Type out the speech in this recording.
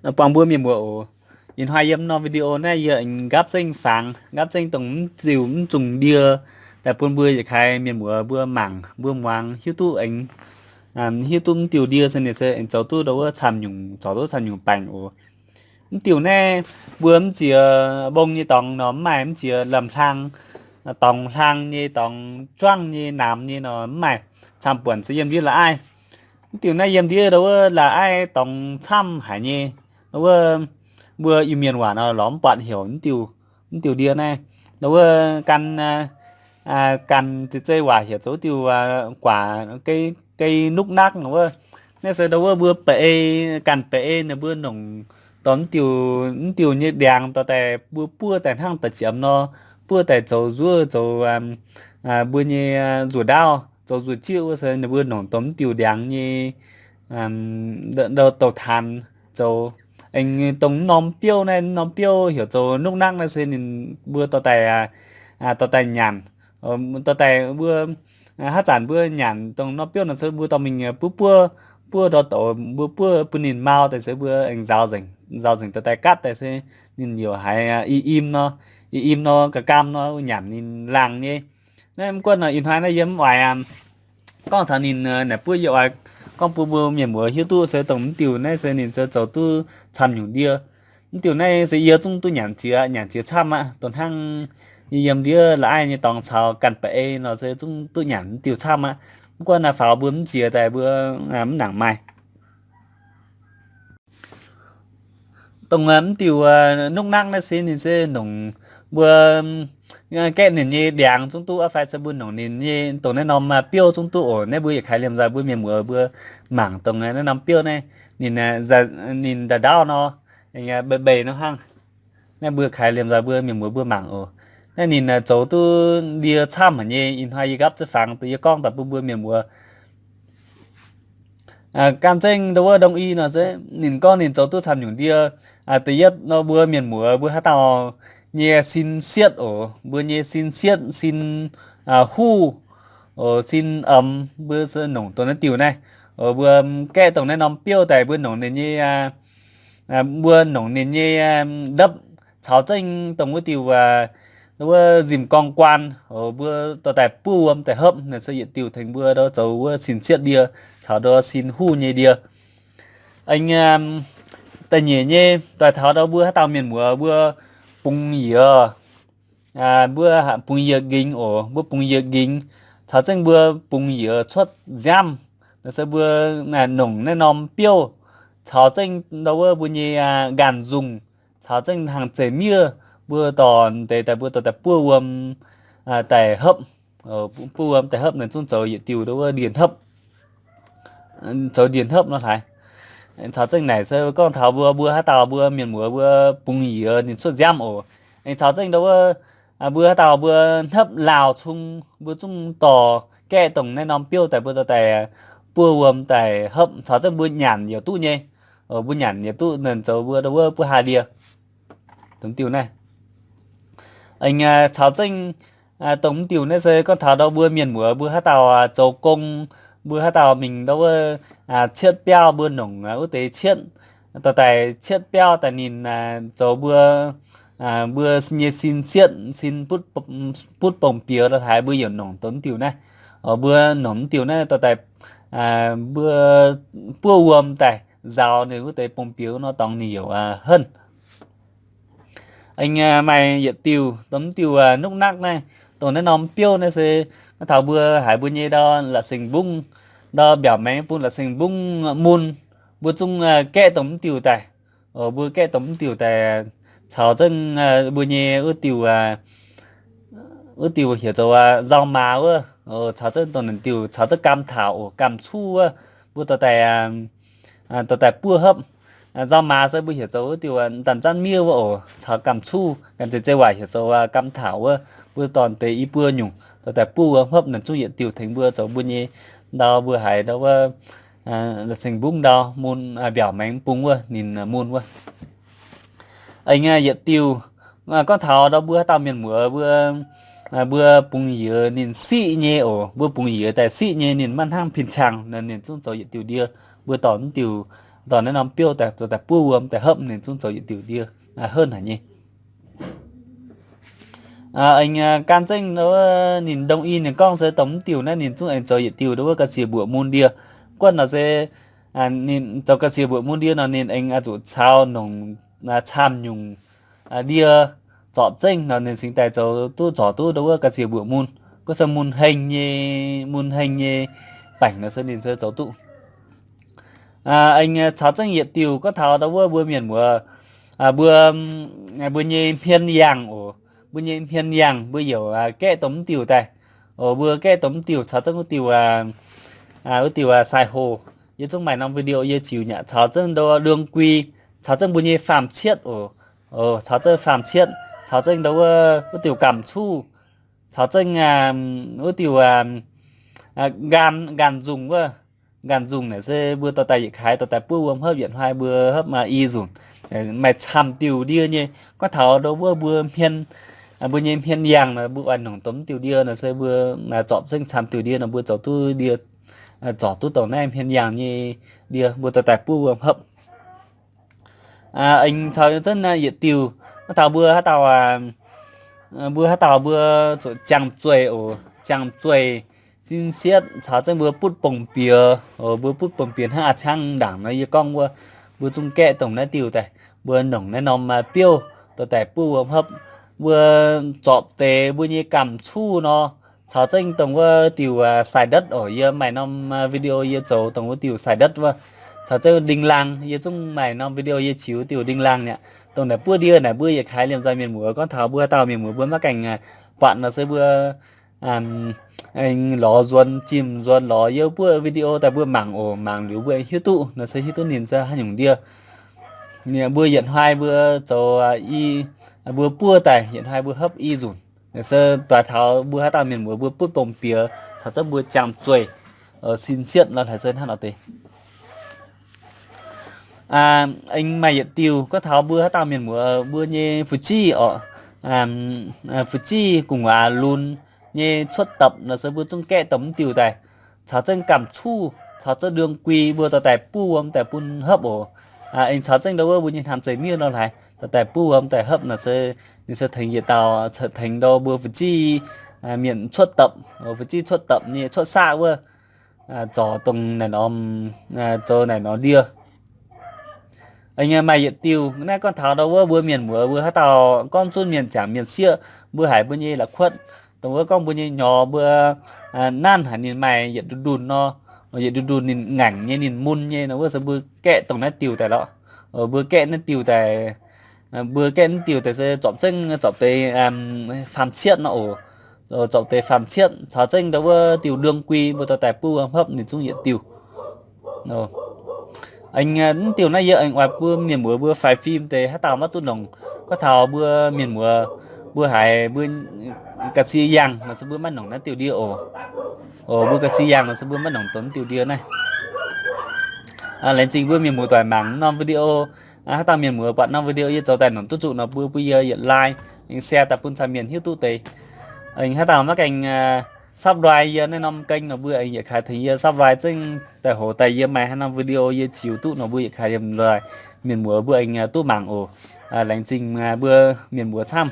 Buangh mbuo mienh muoz oc. Ih hnoi yiem norm video naaiv yie aengx nqaapv zengv fangx, nqaapv zengv dongh mv diuh mv zungh ndie daaih bun mbuo yietc kaaix mienh muoz mbuo mangc, mbuo muangx hiuv duqv aengx, hiuv duqv mv diuh ndie se ninh se aengx zoux duqv ndau wuov camv nyungc, zoux duqv camv nyungc baengc oc. Mv diuh naaiv mbuo mv ziex mbong nyei dorngx nor mv maaih, mv ziex lamh hlang, dorngx hlang nyei, dorngx juangv nyei, naamx nyei nor mv maaih, camv buonc se yiem ndiev la'aiv. Mv diuh naaiv yiem ndiev ndau wuov la'aiv dorngx camv haic nyei. Ndau wuov mbuo Iu-Mienh waac nor lorz mv buatc heuc mv diuh, mv diuh ndie naaiv. Ndau wuov gan, gan zeiz-zeiv waac heuc zoux wuov diuh guaax, ga'ei nukv nakv nor wuov. Naaiv se ndau wuov mbuo baeqc ei, ganh baeqc ei ninh mbuo nongc dorh mv diuh, mv diuh nyei ndiangx dorh daaih mbuo buov daaih hnangv da'jiex nor, buov daaih zoux nzuov, zoux mbuo nyei nzuoqc ndaauv, zoux nzuoqc jieqv wuov se ninh mbuo nongc dorh mv diuh ndiangx nyei ndau-, douc taanx zoux. Aengx dongh mv norm biouv naaiv, mv norm biouv heuc zoux nukv nakv naaiv se ninh mbuo dorh daaih, dorh daaih nyanc, dorh daaih mbuo, haaix zanc mbuo nyanc dongh norm biouv nor se mbuo dorh mingh buov buov, buov ndau douc mbuo buov bun ninh mau daaih se mbuo aengx nzaaux nzengc, nzaaux nzengc dorh daaih gatv daaih se ninh youc haiz i im nor, i im nor, ga'gamh nor nyanc ninh laangh nyei. Naaiv mv gunv nor ih hnoi naaiv yie mv oix gorngv taux ninh naaic buov, yie oix gorngv bun mbuo mienh muoz hiuv duqv se dongh mv diuh naaiv se ninh zoux duqv camv nyungc ndie. Mv diuh naaiv se yie zungv duqv nyanc jiex, nyanc jiex camv aqv. Dongh hnangv yie yiem ndiev la'aiv nyei dorngx caux ganh baeqc ei nor se zungv duqv nyanc mv diuh camv aqv. Mv gunv naaiv faaux mbuo mv ziex daaih mbuo mv nangc maaih. Dongh mv diuh nukv nakv naaiv se ninh se nongc mbuo gaeqv ninh nyei ndiangx zungv duqv aqv fai se mbuo nongc ninh nyei dongh naaiv norm biouv zungv duqv oc. Naaiv mbuo yietc kaaix liemh nzaaih mbuo mienh muoz mbuo mangc dongh naaiv norm biouv naaiv, ninh, ninh ndaaih ndaauv nor, mbeix mbeix nor hnangv. Naaiv mbuo kaaix liemh nzaaih mbuo mienh muoz mbuo mangc oc. Naaiv ninh zoux duqv ndie camv haic nyei. Ih hnoi yie nqaapv zengv fangx deix yie gorngv daaih bun mbuo mienh muoz Gan zengv ndau wuov Đông y nor se ninh gorngv ninh zoux duqv camv nyungc ndie. Da'yietv nor mbuo mienh muoz mbuo haaix dauh nyei sin sietv oc, mbuo nyei sin sietv, sin huv, sin omx, mbuo se nongc dongh naaiv diuh naaiv. Mbuo gaeqv dongh naaiv norm biouv daaih mbuo nongc ninh nyei, mbuo nongc ninh nyei ndopv caux zengv dongh wuov diuh, wuov nzimh gorngv guaan, mbuo dorh daaih buov wuom daaih hopv, naaiv se yietc diuh tengx mbuo ndau zoux wuov sin sietv ndie caux ndau sin huv nyei ndie. Aengx da'nyeic nyei doix taux ndau mbuo haaix dauh mienh muoz mbuo bungx yiez, mbuo bungx yiez nqingx oc, mbuo bungx yiez nqingx caux zengv mbuo bungx yiez cuotv nziaamv, naaiv se mbuo nongc naaiv norm biouv caux zengv ndau wuov mbuo nyei nqaanh nzungh caux zengv hnaangx-zeih miev, mbuo dorh deix daaih mbuo dorh daaih buov wuom daaih hopv. Buov wuom daaih hopv naaiv zungv zoux yietc diuh ndau wuov ndie-hopv, zoux ndie-hopv nor hlaaix. Caux zengv naaic se gorngv taux mbuo, mbuo haaix dauh mbuo mienh muoz mbuo bungx yiez ninh cuotv nziaamv oc. Aengx caux zengv ndau wuov mbuo haaix dauh mbuo hnopv laauh cung, mbuo zungv dorh gaeqv dongh naaiv norm biouv daaih mbuo dorh daaih buov wuom daaih hopv caux zengv mbuo nyanc yaac duqv nyei. Mbuo nyanc yaac duqv, naaiv zoux mbuo ndau wuov buov haaix ndie. Dongh diuh naaiv. Aengx caux zengv dongh mv diuh naaiv se gorngv taux ndau mbuo mienh muoz mbuo haaix dauh zoux gong, mbuo haaix dauh mingh ndau wuov cietv biauv mbuo nongc wuov deix cietv, dorh daaih cietv biauv daaih ninh zoux mbuo, mbuo nyei sin sietv, sin butv bong-bieux lorh haaix mbuo yaac nongc dongh mv diuh naaiv. Mbuo nongc mv diuh naaiv dorh daaih mbuo buov wuom daaih nzaaux ninh wuov deix bong-bieux nor dorngx ninh yaac henv. Aengx maaih yietc diuh, dongh mv diuh nukv nakv naaiv, dongh naaiv norm biouv naaiv se gorngv taux mbuo haiz mbuo nyei ndau la'sengx mbungv, ndau mbiaauc maengx bung la'sengx mbungv mun, mbuo zungv gaeqv dongh mv diuh daaih. Mbuo gaeqv dongh mv diuh daaih caux zengv mbuo nyei wuov diuh, wuov diuh heuc zoux nzau maaz wuov, caux zengv dongh naaiv diuh caux zengv gaam taux oc, gaam cuv wuov, mbuo dorh daaih, dorh daaih buov hopv. Nzau maaz se mbuo heuc zoux wuov diuh da'nzanv miev wuov oc, caux gaam cuv, gan zeiz zeiv waac heuc zoux gaam taux wuov, mbuo dorh deix i buo nyungc dorh daaih buov wuom hopv naaiv zungv yietc diuh tengx mbuo zoux mbuo nyei ndau mbuo haiz ndau wuov la'sengx mbungv ndau mun, mbiaauc maengx bung wuov ninh mun wuov. Aengx yietc diuh, gorngv taux ndau mbuo haaix dauh mienh muoz mbuo, mbuo bungx yiez ninh siqv nyei oc, mbuo bungx yiez daaih siqv nyei ninh maiv hnangv pin-cang nor ninh zungv zoux yietc diuh ndie, mbuo dorh mv diuh Ndortv naaiv norm biouv daaih, daaih buov wuom daaih hopv ninh zungv zoux yietc diuh ndie, henv haic nyei. Aengx gan zengv ninh đông i ninh gorngv se dongh mv diuh naaiv ninh zungv aengx zoux yietc diuh ndau wuov ga'sie mbuoqc mun ndie. Guonv nor se ninh zoux ga'sie mbuoqc mun ndie nor ninh aengx zuqc caux nongc camv nyungc ndie zorpc zengv nor ninh cingx daaih zoux duqv zorc duqv ndau wuov ga'sie mbuoqc mun. Gorngv se mun heng nyei, mun heng nyei baengc nor se ninh se zoux duqv. Aengx caux zengv yietc diuh gorngv taux ndau wuov mbuo mienh muoz, mbuo, mbuo nyei hmien yangh oc. Mbuo nyei hmien yangh mbuo youc gaeqv dongh mv diuh daaih. Oc, mbuo gaeqv dongh mv diuh caux zengv wuov diuh, wuov diuh sai hoc. Yie zungv maaih norm video yie ziux nyei aqv. Caux zengv ndau wuov đương quy, caux zengv mbuo nyei faam-cietv oc. Caux zengv faam-cietv, caux zengv ndau wuov, wuov diuh gamh cuv, caux zengv wuov diuh nqan, nqan nzungh wuov. Nqan nzungh naaic se mbuo dorh daaih yietc kaaix dorh daaih buov wuom hopv, yietc hnoi mbuo hopv i nzunc, maaih camv diuh ndie nyei. Gorngv taux ndau wuov mbuo hmien, mbuo nyei hmien yangh nor mbuo oix nongc dongh mv diuh ndie nor se mbuo zorpc zengv camv diuh ndie nor mbuo zoux duqv ndie, zorc duqv dongh naaiv hmien yangh nyei ndie mbuo dorh daaih buov wuom hopv. Aengx caux zengv yietc diuh, gorngv taux mbuo haaix dauh, mbuo haaix dauh mbuo zuqc ziangh zueih oc, ziangh zueih sin sietv caux zengv mbuo butv bongh bieqc oc, mbuo butv bongh bieqc hnangv a'ciangv ndaangc nor yie gorngv wuov, mbuo zungv gaeqv dongh naaiv diuh daaih, mbuo nongc naaiv norm biouv dorh daaih buov wuom hopv, mbuo zorpc deix mbuo nyei gamh cuv nor, caux zengv dongh wuov diuh sai ndetv oc. Yie maaih norm video yie zoux dongh wuov diuh sai ndetv wuov, caux zengv đinh lăng, yie zungv maaih norm video yie ziux diuh đinh lăng mi'aqv. Dongh naaic buov ndie naaic mbuo yietc kaaix liemh nzoih mienh muoz, gorngv taux mbuo haaix dauh mienh muoz mbuo maiv gaengh buatc nor se mbuo lorz nzuonx, jiem nzuonx lorz yie buov video daaih mbuo mangc oc. Mangc liuz mbuo aengx hiuv duqv nor se hiuv duqv ninh se haaix nyungc ndie. Mbuo yietc hnoi mbuo zoux i, mbuo buov daaih yietc hnoi mbuo hopv i nzunc. Naaic se doix taux mbuo haaix dauh mienh muoz mbuo butv bongh bieqc caux zengv mbuo ziangh zueih, sin sietv nor, naaic se hnangv nor deix. Aengx maaih yietc diuh gorngv taux mbuo haaix dauh mienh muoz mbuo nyei fu'jueiv oc, fu'jueiv gu'nguaaz lunx nyei cuotv dapc nor se mbuo zungv gaeqv dongh mv diuh daaih, caux zengv gamh cuv, caux zengv đương quy mbuo dorh daaih buov wuom daaih bun hopv oc. Aengx caux zengv ndau wuov mbuo nyei hnamv zeiv miev nor haaix dorh daaih buov wuom daaih hopv nor se ninh se tengx yietc dauh, tengx ndau mbuo fu'jueiv mienh cuotv dapc, fu'jueiv cuotv dapc nyei cuotv saqv wuov, zorc dongh naaic norm, zoux naaic norm ndie. Aengx maaih yietc diuh naaiv gorngv taux ndau wuov mbuo mienh muoz mbuo haaix dauh gorngv zunv mienh ziangx mienh sieqv, mbuo haiz mbuo nyei la'kuotv, dongh wuov gorngv mbuo nyei nyorx mbuo nanv haic ninh maaih yietc ndunh ndunh nor, yietc ndunh ndunh ninh ngaengc nyei ninh mun nyei nor wuov se mbuo gaeqv dongh naaiv diuh daaih lorqc. Mbuo gaeqv naaiv diuh daaih, mbuo gaeqv naaiv diuh daaih se zorpc zengv zorpc deix faam cietv nor oc. Zorpc deix faam cietv caux zengv ndau wuov diuh đương quy mbuo dorh daaih buov wuom hopv ninh zungv yietc diuh. Aengx mv diuh naaiv yie aengx oix bun mienh muoz mbuo faix fim deix haaix dauh maiv duqv longc. Gorngv taux mbuo mienh muoz mbuo haiz mbuo ga'sie yangh nor se mbuo maiv nongc naaiv diuh ndie oc. Mbuo ga'sie yangh nor se mbuo maiv nongc dongh diuh ndie naaiv. Laengz zingh mbuo mienh muoz doic mangc norm video. Haaix dauh mienh muoz buatc norm video yie zoux daaih nongc duqv zuqc nor mbuo bun yie yietc like, share daaih bun caux mienh hiuv duqv deix. Haaix dauh maiv gaengh subscribe yie naaiv norm kênh nor mbuo aengx yietc kaaix tengx yie subscribe zengv daaih hoc daaih yie maaih haaix norm video yie ziux duqv nor mbuo yietc kaaix liemh nzoih mienh muoz mbuo aengx duqv mangc oc. Laengz zingh mbuo mienh muoz camv.